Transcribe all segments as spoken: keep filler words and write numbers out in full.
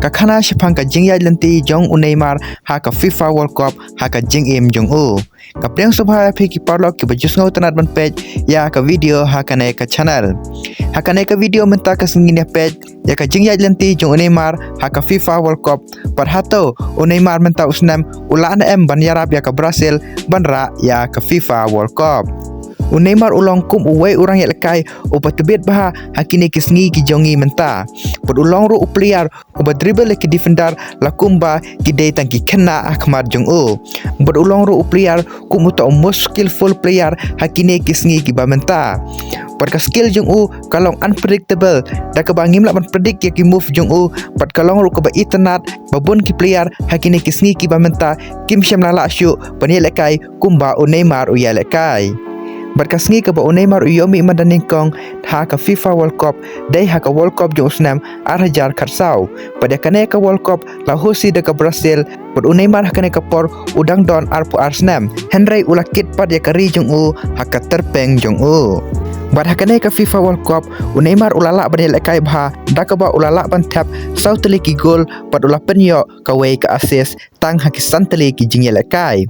ka khana shaphang ka jingïaid lynti jong u Neymar ha ka FIFA World Cup ha ka jingim jong u. Ka pdiang sngewbha ïa phi ki paralok kiba ju sngewtynnat ban peit ïa ka video ha kane ka channel. Ha kane ka video mynta ka sngi ngin ïa peit ïa ka jingïaid lynti jong u Neymar ha ka FIFA World Cup. Bad hato u Neymar mynta u snem u lah ne em ban ïarap ïa ka Brazil ban rah ïa ka FIFA World Cup. U Neymar u long kum uwei u rangïalehkai uba tbit bha ha kine ki sngi ki jong ngi mynta. Bad u long ruh u player uba dribble ïa ki defender la kumba ki dei tang ki khynnah ha khmat jong u. Bad u long ruh u player kum uta u most skillful player ha kine ki sngi kiba mynta. Bad ka skill jong u ka long unpredictable, da kaba ngim lah ban predict ïa ki move jong u. Bad ka long ruh kaba itynnad ba bun ki player ha kine ki sngi kiba mynta kim shym la lah shuh ban ïalehkai kumba u Neymar u ïalehkai. Bad ka sngi kaba u Neymar u ïoh mih madan nyngkong ha ka FIFA World Cup dei ha ka World Cup jong u snem ar hajar khatsaw. Bad ïa kane ka World Cup la host da ka Brazil, bad u Neymar ha kane ka por u dang don arphew ar snem, hynrei u la kit pat ïa ka ri jong u ha ka tyrpeng jong u. Bad ha kane ka FIFA World Cup u Neymar u la lah ban ïalehkai bha, da kaba u la lah ban thep saw tylli ki goal bad u la pynïoh kawei ka assist tang ha ki san tylli ki jingïalehkai.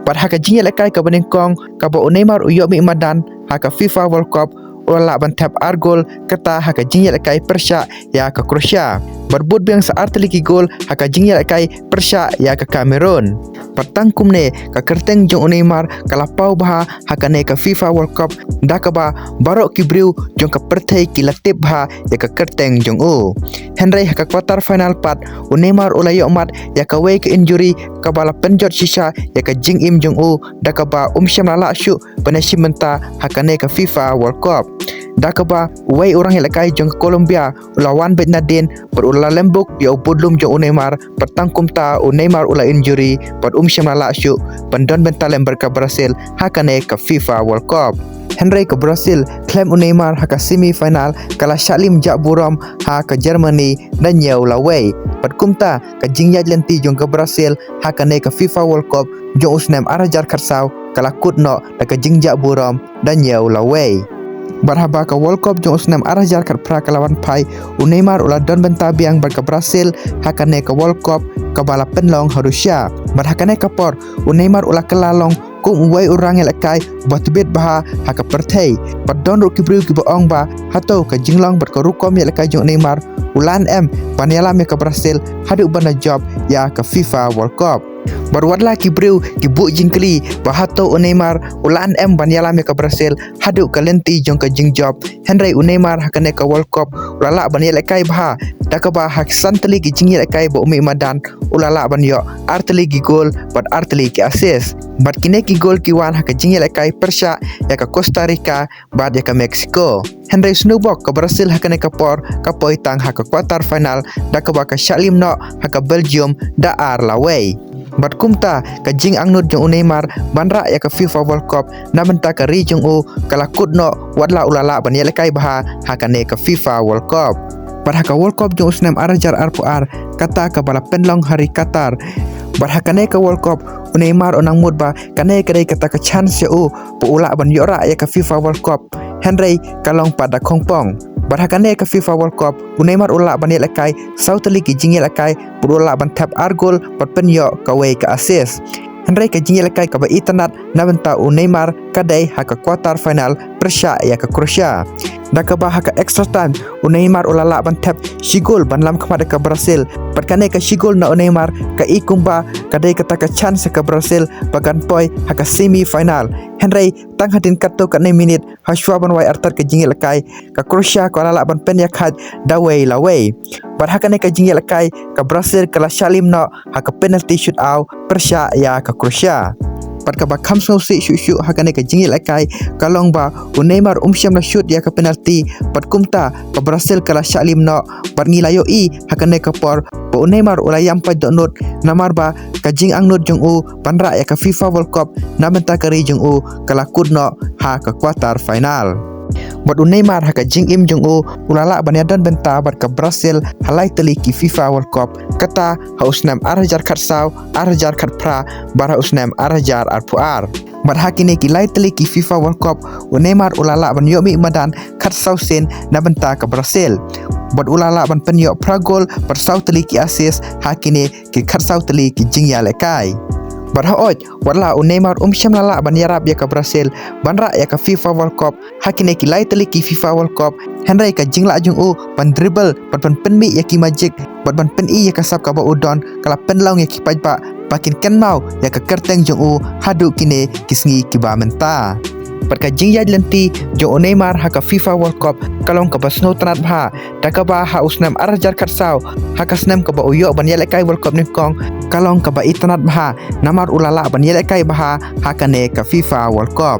Bad ha ka jingïalehkai kaba nyngkong kaba u Neymar u ïoh mih madan ha ka FIFA World Cup u la lah ban thep ar goal, kata ha ka jingïalehkai pyrshah ïa ka Croatia. Bad bud biang sa ar tylli ki goal ha ka jingïalehkai pyrshah ïa ka Cameroon. Bad tang kumne ka kyrteng jong u Neymar ka la paw bha ha kane ka FIFA World Cup, da kaba baroh ki briew jong ka pyrthei ki la tip bha ïa ka kyrteng jong u. Hynrei ha ka quarter final pat u Neymar u la ïoh mad ïa kawei ka injury kaba la pynjot shisha ïa ka jingim jong u, da kaba um shym la lah shuh ban ïashim bynta ha kane ka FIFA World Cup. Da kaba uwei u rangïalehkai jong ka Colombia u la wan beit nadien bad u la lembuk ïa u budlum jong u Neymar, bad tang kumta u Neymar u la injury bad um shym la lah shuh ban don bynta lem bad ka Brazil ha kane ka FIFA World Cup. Hynrei ka Brazil khlem u Neymar ha ka semi final ka la shah lim jah burom ha ka Germany da hynñiew la wei. Bad kumta ka jingïaid lynti jong ka Brazil ha kane ka FIFA World Cup jong u snem ar hajar khatsaw ka la kut noh da ka jingjah burom da hynñiew la wei. Bad haba ka World Cup jong u snem ar hajar khatphra ka la wan phai, u Neymar u la don bynta biang bad ka Brazil ha kane ka World Cup kaba la pynlong ha Russia. Bad ha kane ka por u Neymar u la kylla long kum uwei u rangïalehkai uba tbit bha ha ka pyrthei. Bad don ruh ki briew kiba ong ba hato ka jinglong bad ka rukom ïalehkai jong u Neymar u lah ne em ban ïalam ïa ka Brazil haduh ban da jop ïa ka FIFA World Cup. Bad watla ki briew ki buh jingkylli ba hato u Neymar u lah ne em ban ïalam ïa ka Brazil haduh ka lynti jong ka jingjop, hynrei u Neymar ha kane ka World Cup u la lah ban ïalehkai bha, da kaba ha ki san tylli ki jingïalehkai ba u mih madan u la lah ban ïoh ar tylli ki goal bad ar tylli ki assist. Bad kine ki goal ki wan ha ka jingïalehkai pyrshah ïa ka Costa Rica bad ïa ka Mexico. Hynrei sngewbok ka Brazil ha kane ka por ka poi tang ha ka quarter final, da kaba ka shah lim noh ha ka Belgium da ar la wei. Bad kumta ka jingangnud jong u Neymar ban rah ïa ka FIFA World Cup na bynta ka ri jong u ka la kut noh, watla u la lah ban ïalehkai bha ha kane ka FIFA World Cup. Bad ha ka World Cup jong u snem ar hajar arphew ar, kata kaba la pynlong ha ri Qatar. Bad ha kane ka World Cup u Neymar u nang mut ba kane ka dei kata ka chance ïa u ba u lah ban ïoh rah ïa ka FIFA World Cup, hynrei ka long pat da khongpong. Bad ha kane ka FIFA World Cup u Neymar u la lah ban ïalehkai saw tylli ki jingïalehkai, bad u la lah ban thep ar goal bad pynïoh kawei ka assist. Hynrei ka jingïalehkai kaba itynnad na bynta u Neymar ka dei ha ka quarter final pyrshah ïa ka Croatia, da kaba ha ka extra time u Neymar u la lah ban thep shi goal ban lam khmat ïa ka Brazil. Bad kane ka shi goal na u Neymar ka i kumba ka dei kata ka chance ïa ka Brazil ba kan poi ha ka semi final. Hynrei tang hadien katto katne minit ha shuwa ban wai artat ka jingïalehkai, ka Croatia ka la lah ban pynïakhaid da wei la wei. Bad ha kane ka jingïalehkai ka Brazil ka la shah lim noh ha ka penalty shootout pyrshah ïa ka Croatia. Bad kaba kham sngewsih shuh shuh ha kane ka jingïalehkai ka long ba u Neymar um shym la shoot ïa ka penalty, bad kumta ka Brazil ka la shah lim noh. Bad ngi la ïohi ha kane ka por ba u Neymar u la ïam pait dohnud, namar ba ka jingangnud jong u ban rah ïa ka FIFA World Cup na bynta ka ri jong u ka la kut noh ha ka quarter final. Bad u Neymar ha ka jingim jong u u la lah ban ïadon bynta bad ka Brazil ha lai tylli ki FIFA World Cup, kata ha u snem ar hajar khatsaw, ar hajar khatphra bad ha u snem ar hajar arphew ar. Bad ha kine ki lai tylli ki FIFA World Cup u Neymar u la lah ban ïoh mih madan khatsaw sien na bynta ka Brazil. bad u la lah ban pynïoh phra gol bad saw tylli ki assist ha kine ki khatsaw tylli ki jingïalehkai. Bad hooid, wat la u Neymar um shym la lah ban ïarap ïa ka Brazil ban rah ïa ka FIFA World Cup ha kine ki lai tylli ki FIFA World Cup, hynrei ka jinglah jong u ban dribble bad ban pynmih ïa ki magic bad ban pyni ïa ka sap kaba u don ka la pynlong ïa ki paidbah ba kin kynmaw ïa ka kyrteng jong u haduh kine ki sngi kiba mynta. Bad ka jingïaid lynti jong u Neymar ha ka FIFA World Cup ka long kaba sngewtynnat bha, da kaba ha u snem ar hajar khatsaw, ha ka snem kaba u ïoh ban ïalehkai World Cup nyngkong, ka long kaba itynnat bha namar u la lah ban ïalehkai bha ha kane ka FIFA World Cup.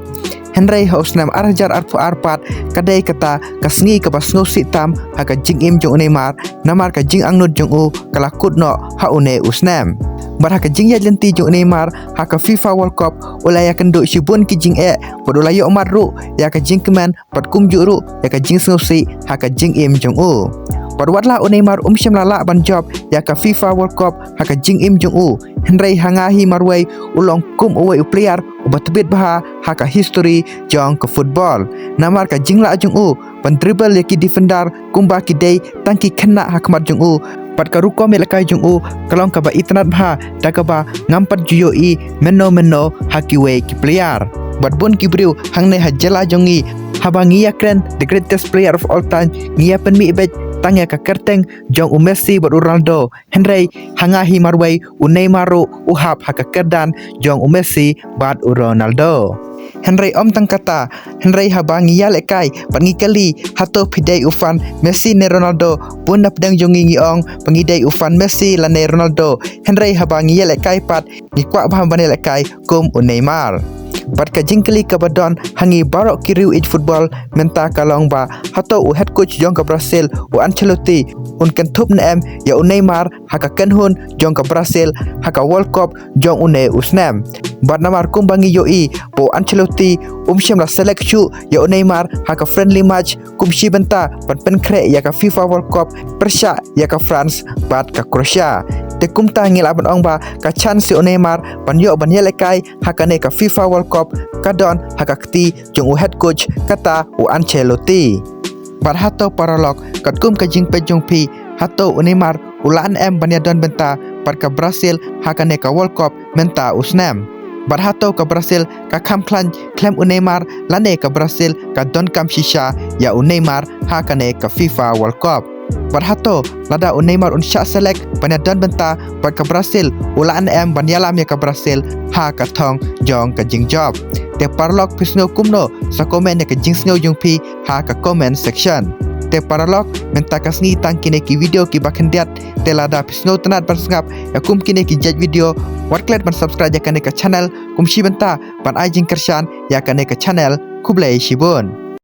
Hynrei ha u snem ar hajar arphew ar pat ka dei kata ka sngi kaba sngewsih tam ha ka jingim jong u Neymar, namar ka jingangnud jong u ka la kut noh ha une u snem. Bad ha ka jingïaid lynti jong u Neymar ha ka FIFA World Cup, u la ïakynduh shibun ki jingeh bad u la ïoh mad ruh ïa ka jingkmen bad kumjuh ruh ïa ka jingsngewsih ha ka jingim jong u. Bad wat la u Neymar um shym la lah ban jop ïa ka FIFA World Cup ha ka jingim jong u, hynrei ha nga hi marwei u long kum uwei u player uba tbit bha ha ka history jong ka football. Namar ka jinglah jong u ban dribble ïa ki defender kumba ki dei tang ki khynnah ha khmat jong u, bad ka rukom ïalehkai jong u ka long kaba itynnat bha, da kaba ngam pat ju ïohi mynno mynno ha kiwei ki player. Bad bun ki briew hangne ha jylla jong ngi, haba ngi ïakren the greatest player of all time, ngi ïa pynmih beit tang ïa ka kyrteng jong u Messi bad u Ronaldo. Hynrei ha nga hi marwei u Neymar ruh u hap ha ka kyrdan jong u Messi bad u Ronaldo. Hynrei ym tang kata, hynrei haba ngi ïalehkai bad ngi kylli, hato phi dei u fan Messi ne Ronaldo, bun na pdeng jong ngi ngi ong ba ngi dei u fan Messi lane Ronaldo. Hynrei haba ngi ïalehkai pat, ngi kwah bha ban ïalehkai kum u Neymar. Bad ka jingkylli kaba don ha ngi baroh ki riew ïeit football mynta ka long ba, hato u head coach jong ka Brazil u Ancelotti un kynthup ne em ïa u Neymar ha ka kynhun jong ka Brazil ha ka World Cup jong une u snem? Bad namar kumba ngi ïohi ba u Ancelotti um shym la select shuh ïa u Neymar ha ka friendly match kum shi bynta ban pynkhreh ïa ka FIFA World Cup pyrshah ïa ka France bad ka Croatia. Te kumta ngi lah ban ong ba ka chance ïa u Neymar ban ïoh ban ïalehkai ha kane ka FIFA World Cup ka don ha ka kti jong u head coach, kata u Ancelotti. Bad hato paralok, katkum ka jingpeit jong phi, hato u Neymar u lah ne em ban ïadon bynta bad ka Brazil ha kane ka World Cup mynta u snem? Bad hato ka Brazil ka kham khlaiñ khlem u Neymar, lane ka Brazil ka donkam shisha ïa u Neymar ha kane ka FIFA World Cup? Bad hato lada u Neymar un shah select ban ïadon bynta bad ka Brazil, u lah ne em ban ïalam ïa ka Brazil ha ka thong jong ka jingjop? Te paralok, phi sngew kumno? Sa comment ïa ka jingsngew jong phi ha ka comment section. Te paralok, mynta ka sngi tang kine ki video kiba khyndiat. Te lada phi sngewtynnat ban sngap ïa kum kine ki jait video, wat klet ban subscribe ïa kane ka channel kum shi bynta ban ai jingkyrshan ïa kane ka channel. Khublei shibun.